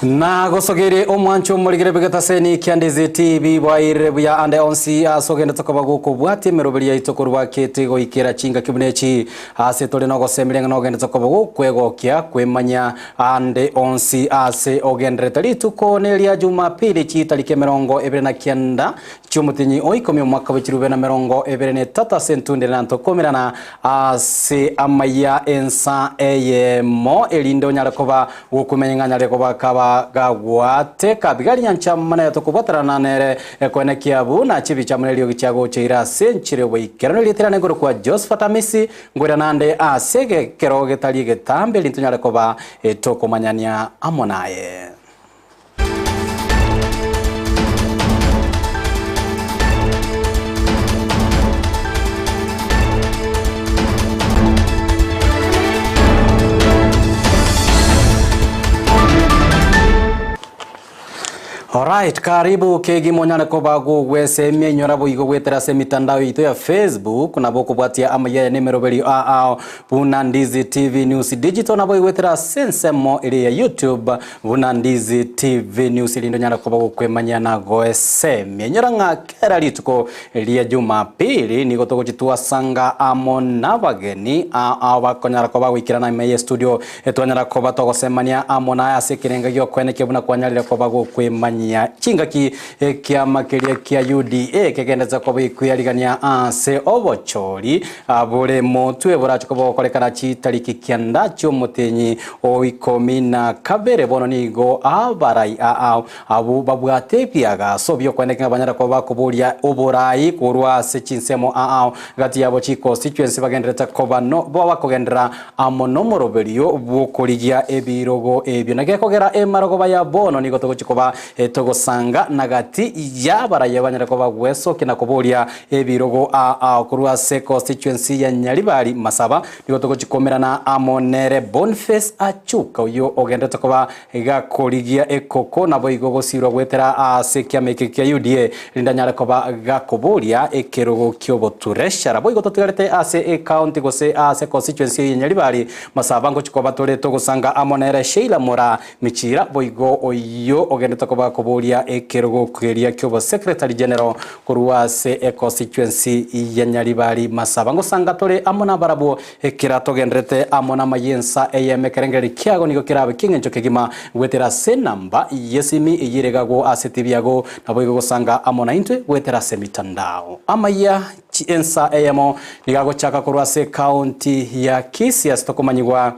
Nagosogerie omwancho omorigere bw'egetaseni kia Ndizi TV bwairire buya ande onsi ase ogendete koba gokobwatia emeroberi yaito korwa kete goikera chingaki buna echi ase tore nogosemeria ng'a nogendete koba gokwegokia kwemanya ande onsi ase ogenderete rituko neria Jumapili chitariki emerongo ebere na kianda chi'omotienyi o ikomi omwaka bwe chirube na merongo ebere na etato ase entundere na ntokomerana ase amaya ensa eyemo erinde onyare koba Gokumenya ng'a nyare koba kaba gagwateka bigari nyancha mana tokobwaterana nere ekoenekia buna chibicha amo neriogi chiagocheire ase enchera y'oboikeranu erieta riane nkorokwa Josephat Amisi nkoirana ande ase egekero getari egetambe erinde tonyare koba tokomanyania amo naye. Alright, karibu kegima onyare koba gogwesemia inyora boigo goetera ase emitandao yaito ya Facebook nabo okobwatia amaiga aya na emeroberio aa ao buna Ndizi TV News Digital nabo igoetera ase ensemo eria ya YouTube Buna Ndizi TV News erinde onyare koba gokwemanyia na goesemia. Inyora ng'a kera rituko ria Jumapili nigo togochi twasanga amo nabageni ao bakonyara koba goikerana ime ye studio twanyara koba togosemania amo naye ase ekerenga giokoenekia buna kwanyarire koba gokwemanyia chingaki ekiama keria kia UDA kegendete koba ekweyarigania ase obochori bore motwe borache koba gokorekana chitariki kianda chiomotenyi O ikomi na kabere bono nigo abarai aa abwo babwate ebiagaso bi'okweneka ng'a banyare koba bakoboria oborai korwa ase chinsemo aa gati yabo chiconstituency bagenderete koba no bakogenderera amo nomoroberio bw'okorigia ebirogo ebio. Na gekogera emarogoba ya bono nigo togochia koba togosanga na gati y'abarai banyare koba gwesokia na koboria ebirogo aa korwa ase constituency ya Nyaribari Masaba Nigo togochikomerana amo nere Boniface Achuka oyio ogenderete koba gakorigia ekoko naboigo gosirwa goetera ase ekiama eke kia UDA erinde anyare koba gakoboria ekerogo kiobotureshara. Boigo totigarete ase ecounty gose ase constituency eye ya Nyaribari Masaba ngochi koba tore togosanga amo nere Sheila Moraa Michira boigo oyio ogenderete koba gakoboria ekerogo keria kiobo secretary general Korwa ase econstituency ya Nyaribari Masaba ngosanga tore amo nabarabwo ekera togenderete amo namaye ensa eyemo ekerengererio kiago nigo kerabe kieng'encho kegima goetera ase enamba yesimi eyio ere gagwo ase TV yago naboigo gosanga amo naintwe goetera ase emitandao. Amaya ensa eyemo nigo agochaka korwa ase ecounty ya Kisii ase tokomanyigwa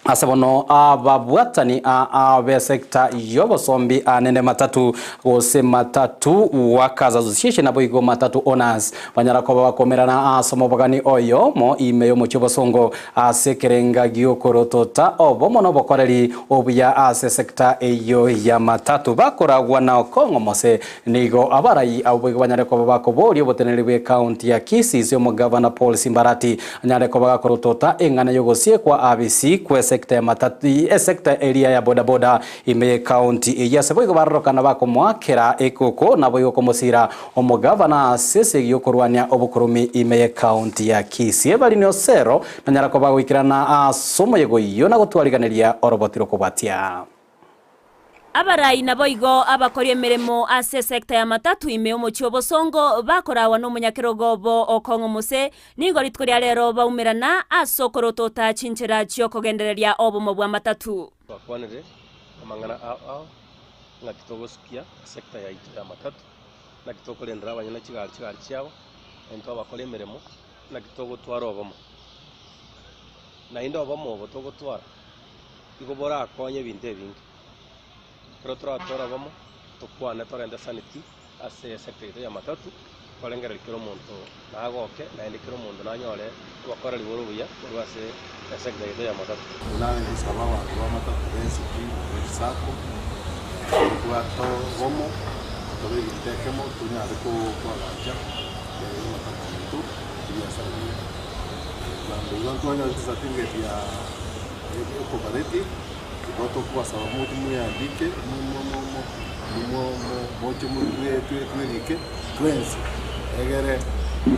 Ase bono ababwatani aa b'esecta y'obosombi anene matatu gose matatu workers association naboigo matatu owners banyara koba bakomerana ase omobogani oyomo ime y'omochie obosongo ase ekerenga gi'okorotota obomo na obokoreri obuya ase esecta eyio ya matatu bakoragwa na Okong'o Mose Nigo abarai abwo boigo banyare koba bakoboria oboteneneri bw'ecounty ya Kisii ase omogavana Paul Simbarati anyare koba gakorotota eng'ana y'ogosiekwa abisi kw'esecta ya matatu esecta eria ya bodaboda ime y'ecounty eyio ase boigo barorokana bakomoakera ekoko naboigo komosira omogavana ase esegi y'okorwania obokorumi ime y'ecounty ya Kisii. Ebarini Osero nanyara koba goikerana ase omoyega oyio na gotwariganeria oroboti rokobwatia. Abarai naboigo abakori emeremo ase esecta ya matatu ime omochie obosongo bakorawa nomonyakerogo obo okong'o mose nigo rituko ria rero baumerana ase okorotota chinchera chiokogendereria obomo bwa matatu. Twakwanire amang'ana ao ao, ng'aki togosukia esecta yaito ya matatu, naki tokorendera abanyene chigari chigari chiabo, intwe abakora emeremo, naki togotwara obomo. Naende obomo obo togotwara. Igo borakonye ebinto ebinge. Ekero toratware obomo, tokwane torente sanity ase esector yaito ya matatu, torengereria kera omonto nagoke naende kera omonto nanyore obokoreri bore obuya korwa ase esector yaito ya matatu. Buna ngosaba abanto ba matatu bensi pi na chisacco, tobwate obomo, tobe egento ekemo tonyare koagacha ematatu yaito ebiasara biaito. Bwango igo ntwanyore chicertificate ya. Ekobareti, igo tokobasaba moche mweandike, moche twerike twensi, egere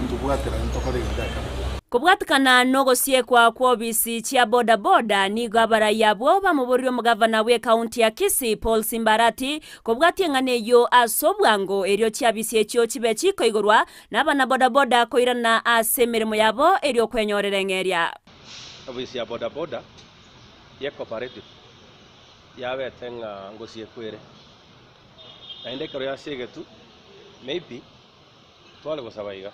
Tobwaterane tokore egento ekemo. Kobwatikana nogosiekwa kw'obisi chia boda boda, nigo abarai abwo bamoboririe omogavana bw'ekaunti ya Kisii Paul Simba Arati kobwatia eng'ana eyio ase obwango erio chiabisi echio chibe chikoigorwa na abana boda boda koirana ase emeremo yabo erio kwenyorera eng'eria. Obisi ya boda boda ye cooperative yabete ng'a ngosiekwa ere, naende ekero yasiegetwe maybe tware gosaba iga,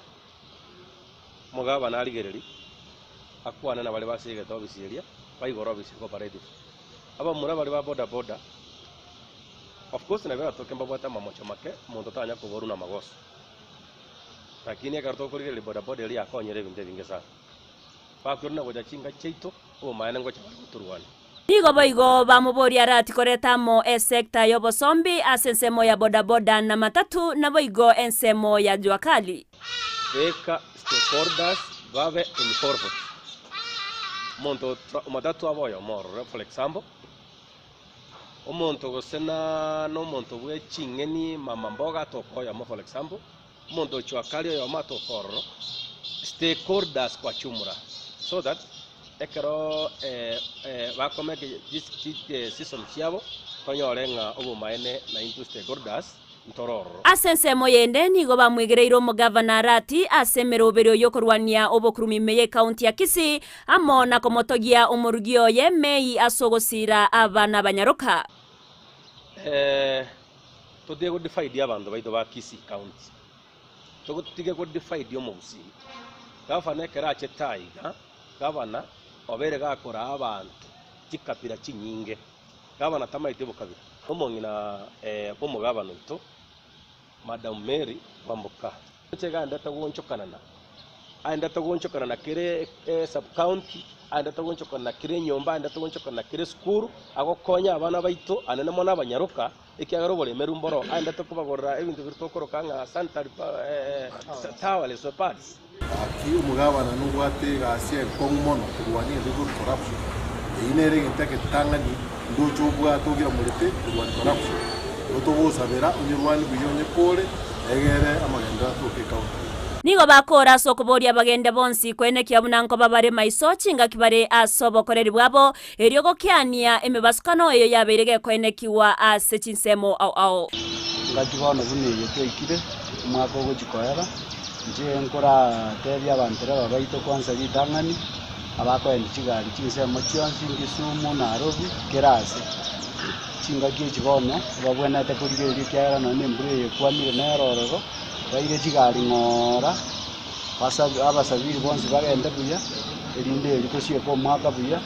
omogabana arigererie akwane na baria basiegete obisi eria, baigore obisi ya cooperative. Abamura baria ba boda boda, of course nabio baratoke mbabwate amamocho make, omonto tanya koborwa na amagoso. Lakini ekero tokorigereria boda boda eria yakonyire ebinto ebinge sana. Bakoirana gocha chinka chiaito, obomaene ngocha bare gotorwania. Nigo boigo bamoboria Arati koreta amo esecta y'obosombi ase ensemo ya bodaboda na matatu, naboigo ensemo ya jua kali. Beka stakeholders babe involved. Omonto omatatu abe oyomo ororo, for example, omonto gose na nomonto bwe ching'eni mama mboga atoka oyomo for example, omonto o jua kali oyomo atoka ororo, stakeholders kwa jumla so that ekero bakomeke decision chiabo tonyore ng'a obomaene naintwe stakeholders ntore ororo. Ase ensemo yende nigo bamwegereire omogavana Arati ase emeroberio y'okorwania obokurumi ime y'ecounty ya Kisii amo na komotogia omorugi oye May ase ogosiira abana abanyaroka. Totige go divide abanto baito ba Kisii county, totige go divide omogusii. Gavana ekero achete aiga, gavana obeire gakoraa abanto chikabira chinyinge, gavana tamaeti obokabira. Omong'ina bw'omogabana oito, Madam Mary Kwamboka. Inche iga ndete goonchokanana, aendete goonchokana kere esub county, aendete goonchokana kere enyomba, aendete goonchokana kere esukuru, agokonya abana baito anene mono abanyaroka, ekiagera oboremeru mboro, aendete kobagorera ebinto biria tokoroka ng'a sanitary towels or pads. Gaki omogabana nobwate egasi enkong'u mono korwania egento gekorwa corruption. Eyio nere egento egetang'ani ndoche obwate ogiramorete korwania corruption. Igo togosabera onyerwanie buya onyekore egere amagenderero atoke ecounty eye. Nigo bakoora ase okoboria abagende bonsi koenekia buna nkoba bare maiso chingaki bare ase obokoreri bwabo, erio gokeania emebasukano eyo yabeire gekoenekigwa ase chinsemo ao ao. Engaki bono buna eye twaikire, omwaka ogochia koera, inche nkoratebie abantereba baito kwansa ritang'ani, abakoendia chigari chinsemo chionsi, Kisumu, Nairobi, kera ase. Chingaki echi bono, babwenerete korigereria ekiagera nonye na embura eye ekwamire nere ororo, baire chigari ng'ora, basabi abasafiri bonsi bagende buya, erinde eri tosieke omwaka buya,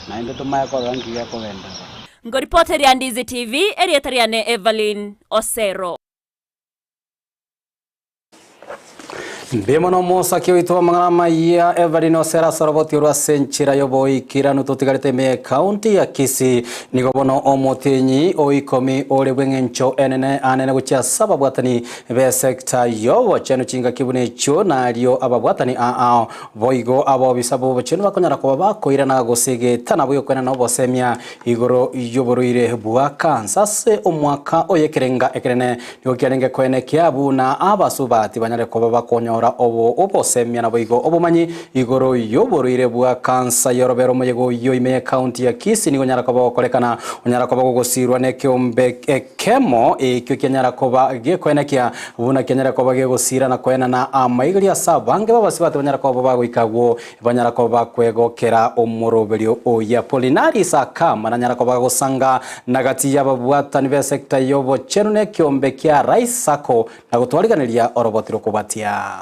naende tomanye korora nki gekogenderera. Ngoripoteria Ndizi TV, erieta riane Evelyn Osero. Mbuya mono omosaki oito bw'amang'ana amaya Evelyn Osera ase oroboti orwo ase enchera y'oboikeranu totigarete ime y'ecounty ya Kisii. Nigo bono omotienyi o ikomi ore bw'eng'encho enene anene gochia ase ababwatani b'esecta y'obochenu chingaki buna echio nario ababwatani aao boigo abobisa b'obochenu bakonyara koba bakoirana gose getana boigo na obosemia igoro y'oborwaire bwa kansa ase omwaka oyo ekerenga ekenene nigo kiarenge koenekia buna abasubati banyare koba bakonyora obo obosemia naboigo obomanyi igoro y'oborwaire bwa kansa yorobero omoyega oyo ime y'ekaunti ya Kisii nigo onyara koba gokorekana onyara koba gogosirwa na ekeombe ekemo ekio kianyara koba gekoenekia buna kianyara koba gegosira na koenana amaigeri ase abange babasubati banyara koba bagoika agwo banyara koba bakwegokera omoroberio oyo Apolinari Sakama nanyara koba gosanga nagati y'ababwatani b'esecta y'obochenu na ekeombe kia Rais Sacco na gotwariganeria oroboti rokobatia.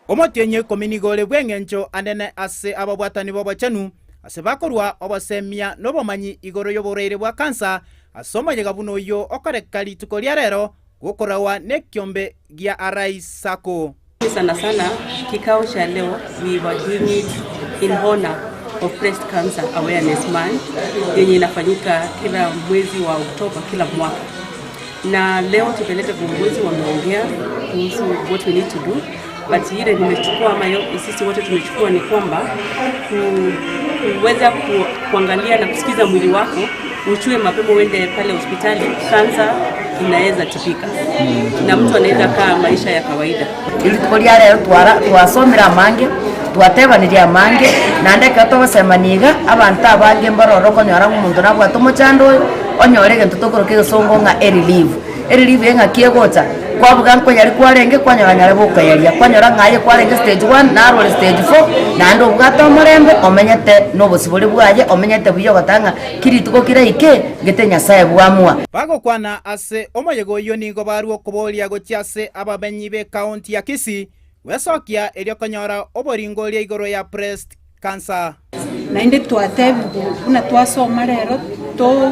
Omotienyi ikomi nigo ore bw'engencho anene ase ababwatani b'obochenu, ase bakorua obosemia na obomanyi igoro y'oborwaire bwa kansa, ase omoyega buna oyio okoreka rituko ria rero gokorawa nekiombe gia Arise Sacco. Sana sana kikao cha leo we were doing it in honor of breast cancer awareness month yenye inafanyika kila mwezi wa Oktoba kila mwaka, na leo tumeleta viongozi wameongea kuhusu what we need to do, but ile nimechukua ama sisi wote tumechukua ni kwamba kuweza kuangalia na kusikiza mwili wako, ujue mapema uende pale hospitali. Kansa inaweza tibika na mtu anaweza kaa maisha ya kawaida. Rituko ria rero twara twasomire amange, twatebanirie amange, naende ekero togosemania iga, abanto abange mbaroro okonyora ng'a omonto nabwate omochando oyo, onyore egento tokoroka egesongo ng'a erelief. Erelief eye ng'aki egocha, kwabuga nkoyari kwarenge kwanyora nyare gokoyaria, kwanyora ng'a aye kwarenge stage one, naro ore stage four, naende obwate omorembe, omenyete na obosibore bwaye, omenyete buya ogoteba ng'a ki rituko kiraike, ngete Nyasaye bwamua. Bagokwana ase omoyega oyio nigo barua okoboria gochia ase abamenyi b'ekaunti ya Kisii gwesokia erio konyora oboringoria igoro ya breast cancer. Naende twatebigwa buna twasoma rero to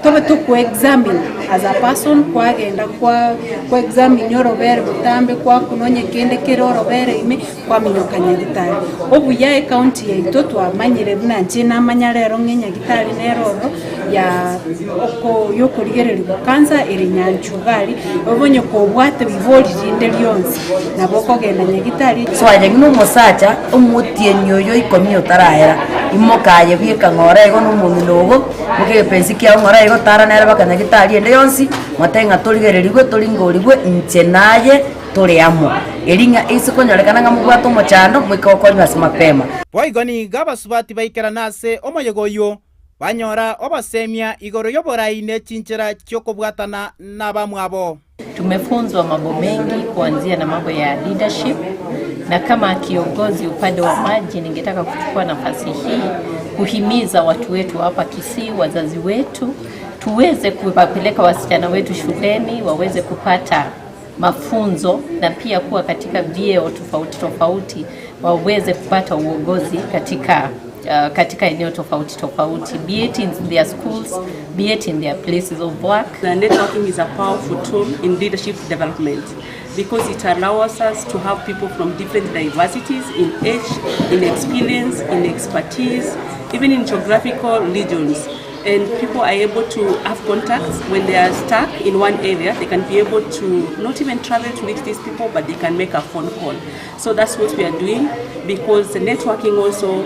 tobe tokoexamine as a person kwagenda kwa kwaexamine orobere botambe kwakuna onye kende kere orobere ime kwaminyoka nyagitari. Obuya ecounty yaito twamanyire buna inche namanya rero ng'a enyagitari nere ororo ya oko yokorigereriwa cancer ere nyanchuga aria, obe onye kobwate ribori rinde rionsi nabo okogenda nyagitari. So aye ng'ina omosacha, omotienyi oyo ikomi otarahera, imoka aye bweka ng'ora igo na omong'ina ogo, boka egepensi kiao ng'ora igo tara nere baka nyagitari ende yonsi, motebe ng'a torigererigwe toringorigwe inche naye tore amo. Eri ng'a ase konyorekana ng'a mobwate omochando, moike gokonywa ase mapema. Boigo nigo abasubati baikerana ase omoyega oyio, banyora obosemia igoro y'oborai ne chinchera chi'okobwatana nabamwabo. Tumefunzwa mambo mengi kuanzia na mambo ya leadership, na kama kiongozi upande wa maji, ningetaka kuchukua nafasi hii kuhimiza watu wetu hapa Kisii, wazazi wetu, tuweze kuwapeleka wasichana wetu shuleni waweze kupata mafunzo na pia kuwa katika vyeo tofauti tofauti, waweze kupata uongozi katika katika eneo tofauti tofauti, be it in their schools, be it in their places of work. Na networking is a powerful tool in leadership development because it allows us to have people from different diversities in age, in experience, in expertise, even in geographical regions. And people are able to have contacts when they are stuck in one area. They can be able to not even travel to reach these people, but they can make a phone call. So that's what we are doing, because the networking also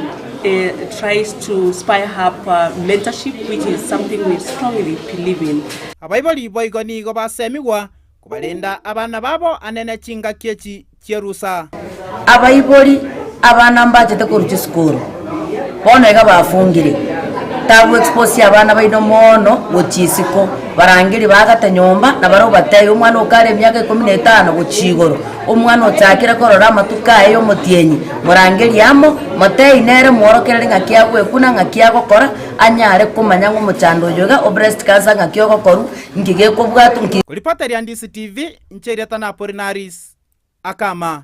tries to spur up mentorship, which is something we strongly believe in. Abaibori boigo nigo basemigwa kobarenda abana babo anene chingaki echi chi'erusa. Abaibori abana mbachete korwa chisukuru, bono iga bafungire, tagoexposia abana baino mono gochia isiko, barangeri bagate nyomba, na barabwo batebie omwana okare emiaka ikomi na etano gochia igoro, omwana ochakire korora amatuko aye ya omotienyi, morangerie amo, motebie nere mworokereri ng'aki agwekuna ng'aki agokora, anyare komanya ng'a omochando oyo iga o breast cancer ng'aki ogokorwa, nki gekobwatwa nki. Koripoteria Ndisi TV, inche erieta n'Apolinaris Akama.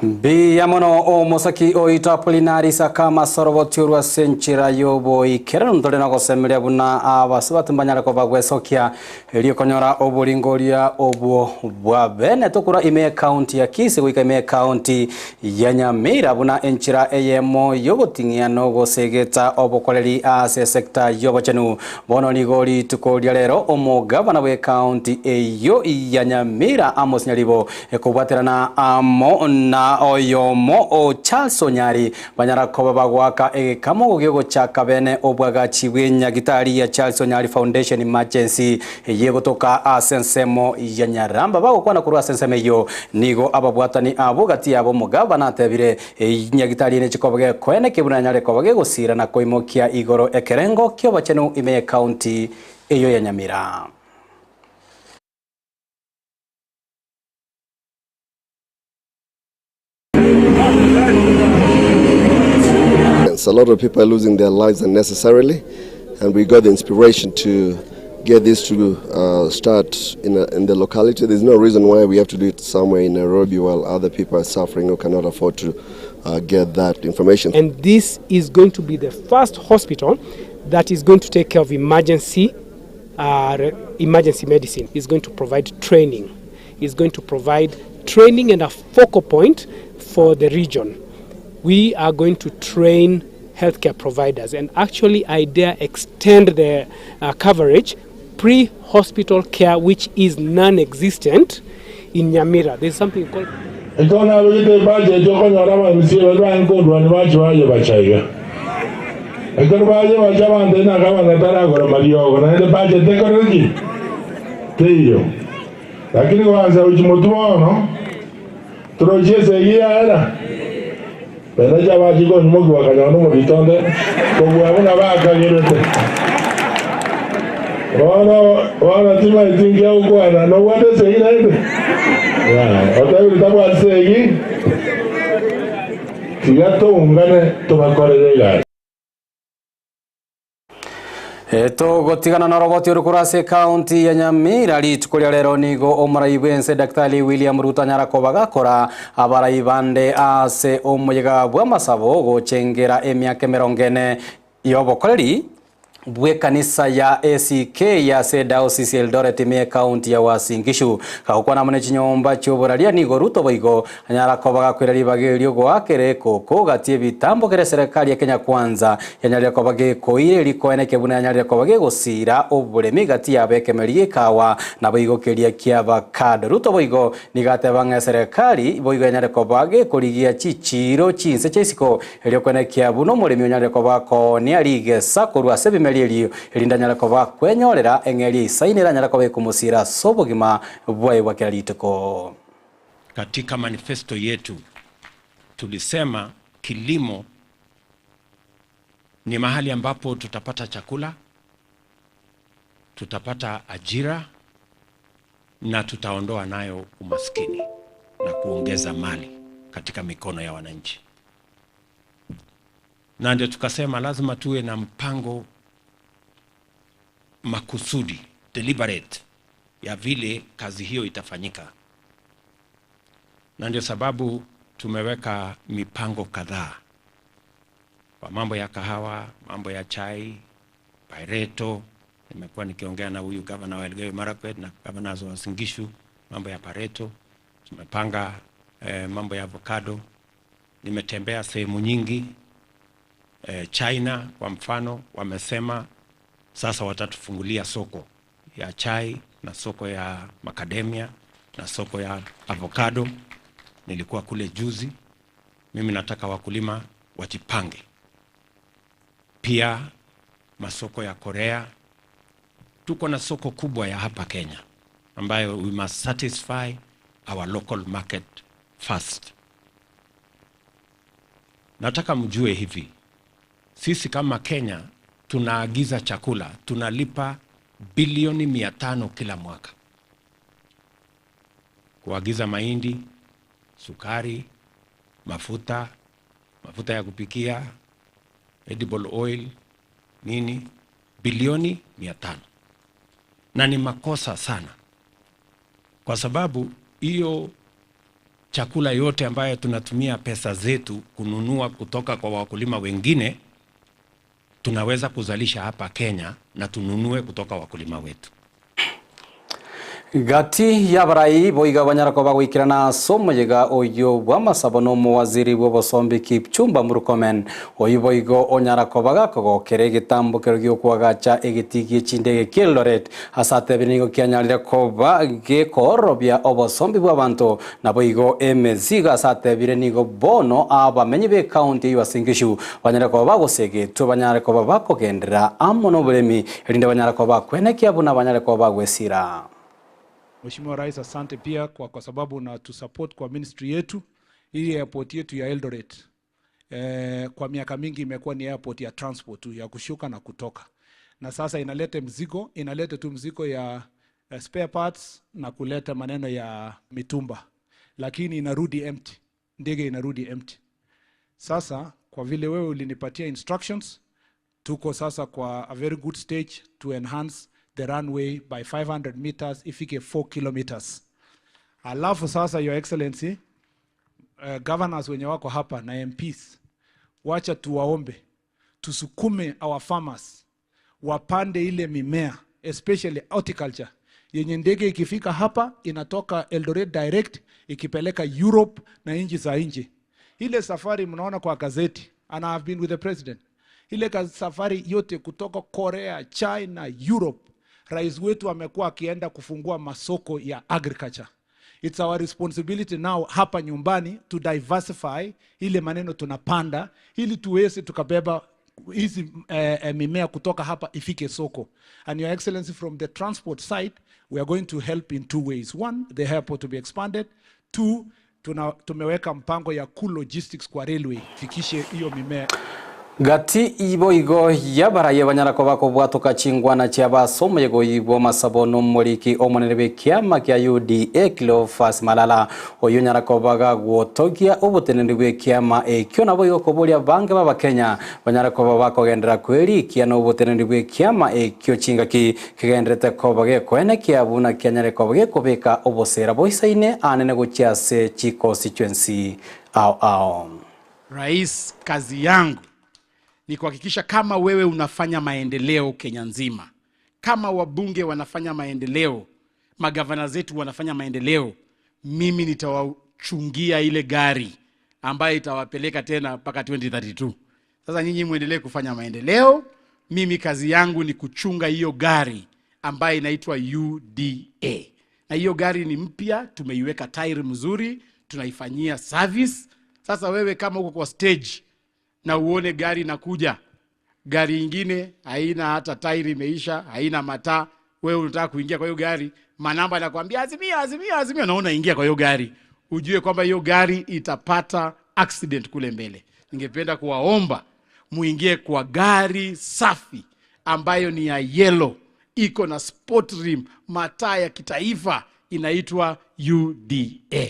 Mbuya mono omosaki oito Apolinaris Akama soroboti orwa ase enchera y'oboikeranu ntore nogosemeria buna abasubati mbanyare koba gwesokia erio konyora oboringoria obwo bwa bene tokorwa ime y'ekaunti ya Kisii goika ime y'ekaunti ya Nyamira buna enchera eyemo y'ogoting'ia nogosegeta obokoreri ase esecta y'obochenu Bono nigo rituko ria rero omogavana bw'ekaunti eyio ya Nyamira Amos Nyaribo ekobwaterana amo na oyomo o Charles Onyari banyara koba bagoaka egekamo giogochaka bene obwagachi bw'enyagitari ya Charles Onyari Foundation Emergency eyio egotoka ase ensemo ya Nyaramba. Bagokwana korwa ase ensemo eyio nigo ababwatani abwo gati yabo omogavana atebire Enyagitari ere chikoba gekoeneke buna yanyare koba gegosira na koimokia igoro ekerengo ki'obochenu ime y'ecounty eyio ya Nyamira. A lot of people are losing their lives unnecessarily, and we got the inspiration to get this to start in the locality. There's no reason why we have to do it somewhere in Nairobi while other people are suffering or cannot afford to get that information. And this is going to be the first hospital that is going to take care of emergency medicine. It's going to provide training. It's going to provide training and a focal point for the region. We are going to train healthcare providers and actually I dare extend the coverage pre-hospital care, which is non-existent in Nyamira. There's something called Ekero nabegete ebudget okonyora abarusia baria barenge kondwania bache baye bachaiga. Ekero baye bacha abanto inaka abanto ataragora mariogo naende budget ekorire ki? Teiyo. Lakini kwanza gochia motwe bono torochie esegi yaera bene chiabachi konyimokiwa bakanyora nomorito onde kobua buna bakagerete. Bono bono timaeti nki agokwana nobwate esegi naende? Yaya otebire tabwati segi tiga toungane tobakorere egasi. Togotigana noroboti ore korwa ase ekaunti ya Nyamira rituko ria rero nigo omorai bw'ense Daktari William Ruto anyara koba gakora abarai bande ase omoyega bw'amasabo gochengera emiaka emerongo ene y'obokoreri bw'ekanisa ya ACK ase Diocese ya Eldoret ime y'ekaunti ya Uasin Gishu. Gagokwana amo ne chinyomba chi'oboraria nigo Ruto boigo Anyara koba gakoira ribaga erio goakera ekoko gati ebitambo kera eserekari ya Kenya Kwanza yanyarire koba gekoira erikoeneke buna yanyarire koba gegosiira oboremi gati yabo ekemeri gekawa naboigo keria ki'avacado. Ruto boigo nigo ateba ng'a eserekari boigo yanyare koba gekorigia chichiiro chinse chia isiko erio koenekia buna omoremi onyarire koba akoonia rigesa korwa ase ebimeri erio erinde anyare koba akwenyorera eng'eria eisaine eranyare koba ekomosiira ase obogima bwaye bwa kera rituko. Katika manifesto yetu tulisema kilimo ni mahali ambapo tutapata chakula, tutapata ajira na tutaondoa nayo umaskini na kuongeza mali katika mikono ya wananchi. Na ndio tukasema lazima tuwe na mpango makusudi, deliberate, ya vile kazi hiyo itafanyika na ndio sababu tumeweka mipango kadhaa kwa mambo ya kahawa, mambo ya chai, Pareto. Nimekuwa nikiongea na huyu gavana wa Elgeyo Marakwet na gavana wa Uasin Gishu, mambo ya Pareto. Tumepanga mambo ya avocado. Nimetembea sehemu nyingi China kwa mfano, wamesema sasa watatufungulia soko ya chai na soko ya macadamia na soko ya avocado. Nilikuwa kule juzi. Mimi nataka wakulima wajipange. Pia masoko ya Korea, tuko na soko kubwa ya hapa Kenya ambayo we must satisfy our local market first. Nataka mjue hivi, sisi kama Kenya tunaagiza chakula, tunalipa bilioni 500 kila mwaka kuagiza mahindi, sukari, mafuta, mafuta ya kupikia, edible oil, nini, bilioni 500. Na ni makosa sana, kwa sababu hiyo chakula yote ambayo tunatumia pesa zetu kununua kutoka kwa wakulima wengine, tunaweza kuzalisha hapa Kenya na tununue kutoka wakulima wetu. Gati y'abarai boiga banyara koba goikerana ase omoyega oyo bw'amasabo na omowaziri bw'obosombi Kipchumba Murkomen oyo boigo onyara koba gakogokera egetambo kero giokoagacha egetii gie chindege kia Eldoret ase atebire nigo kianyarire koba gekoorobia obosombi bwa abanto naboigo emezigo ase atebire nigo bono abamenyi be ekaunti ya Uasin Gishu banyare koba bagosegetwe banyare koba bakogenderera amo na oboremi erinde banyare koba bakwenekia buna banyare koba bagwesira. Mheshimiwa Rais, asante pia kwa sababu na support kwa ministry yetu. Hii airport yetu ya Eldoret kwa miaka mingi imekuwa ni airport ya transport tu, ya kushuka na kutoka, na sasa inaleta mzigo, inaleta tu mzigo ya spare parts na kuleta maneno ya mitumba, lakini inarudi empty, ndege inarudi empty. Sasa kwa vile wewe ulinipatia instructions, tuko sasa kwa a very good stage to enhance the runway by 500 meters ifike 4 kilometers. Alafu sasa Your Excellency, governors wenye wako hapa na MPs, wacha tuwaombe tusukume our farmers wapande ile mimea especially horticulture yenye ndege ikifika hapa inatoka Eldoret direct ikipeleka Europe na nchi za nje. Ile safari mnaona kwa gazeti, and I have been with the president, ile safari yote kutoka Korea, China, Europe, rais wetu amekuwa akienda kufungua masoko ya agriculture. It's our responsibility now hapa nyumbani to diversify ile maneno tunapanda ili tuweze tukabeba Hizi eh, eh, mimea kutoka hapa ifike soko. And Your Excellency, from the transport side, we are going to help in two ways. One, the airport to be expanded. Two, tuna, tumeweka mpango ya cool logistics kwa railway fikishe hiyo mimea. Gati iboigo y'abaraia banyara koba kobwatoka chingwana chiabo ase omoyega oyio bw'amasabo nomoriki omonene bw'ekiama kia UDA Cleophas Malala oyio onyara koba gagwotogia oboteneneri bw'ekiama ekio naboigo koboria abange b'abakenya banyare koba bakogenderera kwerikia noboteneneri bw'ekiama ekio chingaki kegendererete koba gekoenekia buna kianyare koba gekobeka obosera boisaine anene gochia ase chiconstituency ao ao. Rais, kazi yangu ni kuhakikisha kama wewe unafanya maendeleo Kenya nzima, kama wabunge wanafanya maendeleo, magavana zetu wanafanya maendeleo, mimi nitawachungia ile gari ambayo itawapeleka tena mpaka 2032. Sasa nyinyi muendelee kufanya maendeleo, mimi kazi yangu ni kuchunga hiyo gari ambayo inaitwa UDA, na hiyo gari ni mpya, tumeiweka tairi mzuri, tunaifanyia service. Sasa wewe kama uko kwa stage na uone gari inakuja, gari ingine haina hata tairi imeisha, haina mataa, wewe unataka kuingia kwa hiyo gari, manamba anakuambia azimia, azimia, azimia, naona ingia kwa hiyo gari, ujue kwamba hiyo gari itapata accident kule mbele. Ningependa kuwaomba muingie kwa gari safi ambayo ni ya yellow, iko na sport rim, mataa ya kitaifa, inaitwa UDA.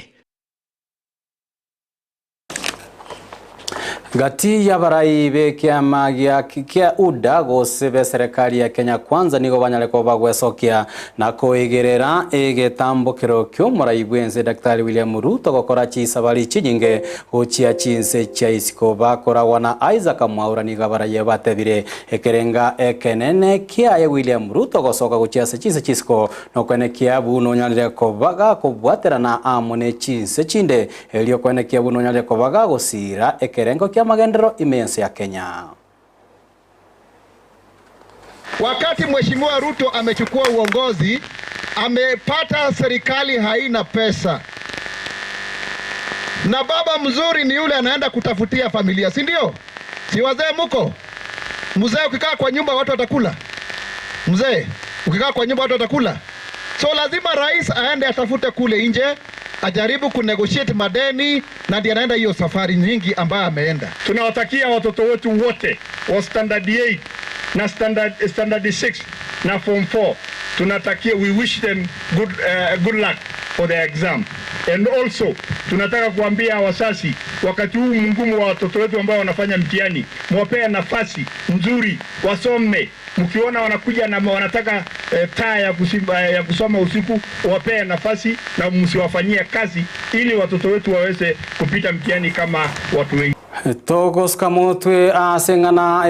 Gati y'abarai b'ekiama gia kia UDA gose b'eserekari ya Kenya Kwanza nigo banyare koba gwesokia na koigerera egetambokero ki'omorai bw'ense Daktari William Ruto gokora chisabari chinyinge gochia chinse chia isiko bakoragwa na Isaac Mwaura nigo abarai batebire ekerenga ekenene kiaye William Ruto gosoka gochia ase chinse chisiko nokwenekia buna onyarire koba gakobwaterana amo ne chinse chinde erio kwenekia buna onyarire koba gagosira ekerengo kia magenderero ime y'ense ya Kenya. Wakati Mheshimiwa Ruto amechukua uongozi, amepata serikali haina pesa, na baba mzuri ni yule anaenda kutafutia familia, si ndio? Si wazee muko? Mzee ukikaa kwa nyumba watu watakula? Mzee ukikaa kwa nyumba watu watakula? So lazima rais aende atafute kule nje, ajaribu kunegotiate madeni, na ndiye anaenda hiyo safari nyingi ambayo ameenda. Tunawatakia watoto wetu wote wa standard 8 na standard, standard 6 na form 4 tunatakia, we wish them good, good luck for their exam and also tunataka kuambia wazazi wakati huu mgumu wa watoto wetu ambao wanafanya mtihani, mwapee nafasi nzuri wasome. Mkiona wanakuja na wanataka eh, taa ya, kusimba, ya kusoma usiku, wapee nafasi na msiwafanyie kazi, ili watoto wetu waweze kupita mtihani kama watu wengine. Togosuka motwe ase ng'ana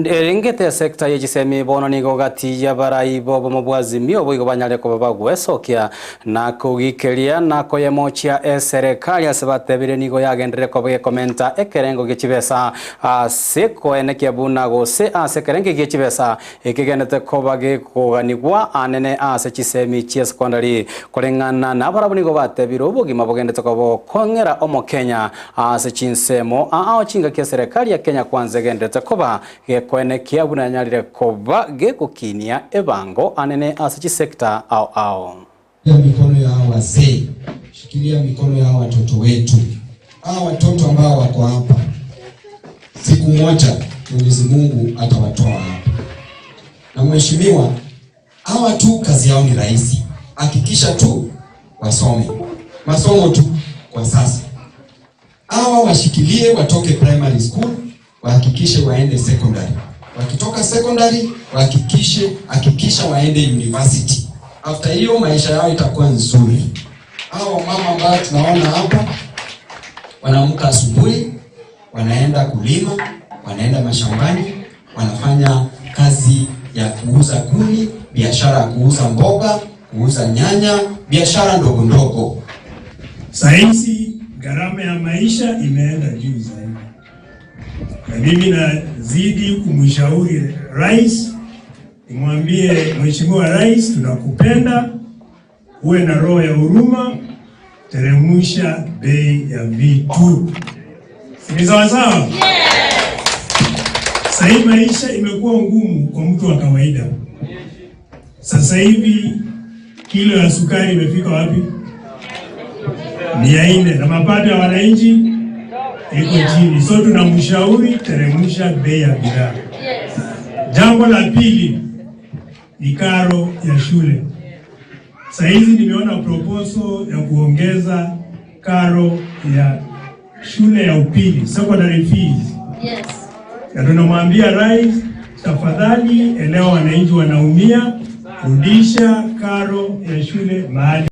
erengete sector ye chisemi bono nigo gati y'abarai bobomo bwa Azimio boigo banyare koba bagwesokia na kogikeria na koyemochia eserekari ase batebire nigo yagenderere koba gekomenta ekerengo gie chibesa ase koenekia buna gose ase ekerengo gie chibesa ekegenete koba gekoganigwa anene ase chisemi chia secondary koreng'ana na barabwo nigo batebire obogima bogendete koba bokong'era omokenya ase chinsemo ao chingaki eserekari ya Kenya Kwanza egenderete koba gekoenekia buna yanyarire koba gegokinia ebango anene ase chisekta ao ao. Mikono ya hawa wazee, shikilia mikono ya hawa watoto wetu, hawa watoto ambao wako hapa, siku moja Mwenyezi Mungu atawatoa hapa. Na mheshimiwa, hawa tu kazi yao ni rahisi, hakikisha tu wasome masomo tu kwa sasa. Hawa washikilie watoke primary school, wahakikishe waende secondary, wakitoka secondary wahakikishe hakikisha waende university. After hiyo maisha yao itakuwa nzuri. Hawa mama ambao tunaona hapa wanaamka asubuhi, wanaenda kulima, wanaenda mashambani, wanafanya kazi ya kuuza kuni, biashara ya kuuza mboga, kuuza nyanya, biashara ndogo ndogo. Sahizi gharama ya maisha imeenda juu zaidi, na mimi nazidi kumshauri rais, nimwambie Mheshimiwa Rais, tunakupenda, uwe na roho ya huruma, teremsha bei ya vitu. Si ni sawa sawa? Sahii maisha imekuwa ngumu kwa mtu wa kawaida. Sasa hivi kilo ya sukari imefika wapi? 400, na mapato ya wananchi iko chini, so tunamshauri teremsha bei ya bidhaa. Jambo la pili ni karo ya shule. Saa hizi nimeona proposal ya kuongeza karo ya shule ya upili, secondary fees. Na tunamwambia rais, tafadhali elewa wananchi wanaumia, rudisha karo ya shule mahali.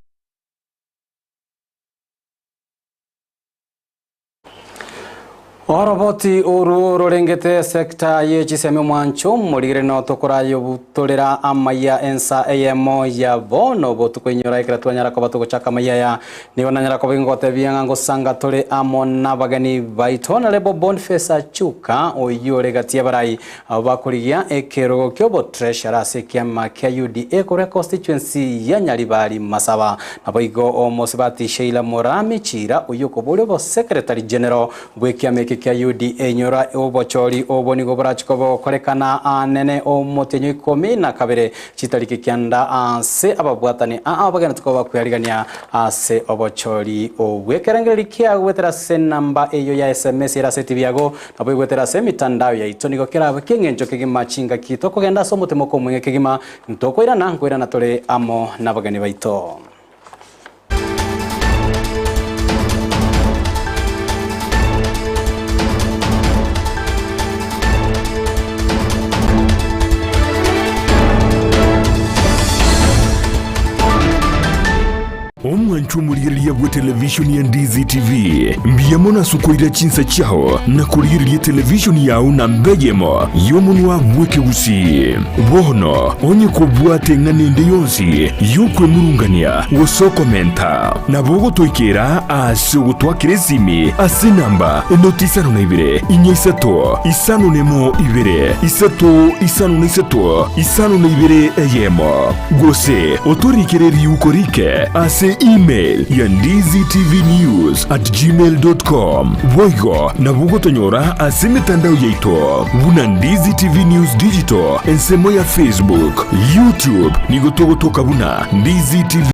Oroboti oru rorengete sekta ye chisemi omwancho morigere no tokorayobutorera amaya ensa eyemo ya bono botukoinyora ekero twanyara koba togochaka amaya ya nigo nanyara koba ingotebia ng'a ngosanga tore amo na abageni baito narebo Boniface Achuka oyio ore gati y'abarai abo bakorigia ekerogo kia obotreasurer ase ekiama kia UDA koria constituency ya Nyaribari Masaba nabo igo omosibati Sheila Morami Chira oyio okoboria obo secretary general bwa ekiama eke kia UDA nyora obochori obo nigo borachiko bokorekana anene omotenyo 12 chitariki kianda ase ababwatani aa bagenda tuko bakwiyarigania ase obochori obwekerengereri kia gwetera ase namba eyo ya SMS era ase TV yago nabo igwetera ase emitandao yaito nigo kerabe kieng'encho kegima chingaki tokogenda ase omotemo komweng'e kegima ntokoirana nkoirana tore amo nabageni baito. Omwancho omorigereria bwe televishoni ya Ndizi TV mbuya mono ase okoira chinsa chiao na korigereria televishoni yao na mbeyemo y'omonwa bw'ekegusii. Bono onye kobwate eng'ana ende yonsi y'okwemurungania gose okomenta nabo ogotoikera ase ogotwakera esimi ase enamba enoti isano na ibere inya isato isano na emo ibere isato isano na isato isano na ibere eyemo gose otorikere riuko rike ase email ya ndizitvnews@gmail.com. Boigo nabo ogotonyora ase emetandao yaito buna Ndizi TV News Digital ensemo ya Facebook, YouTube nigo togotoka buna Ndizi TV.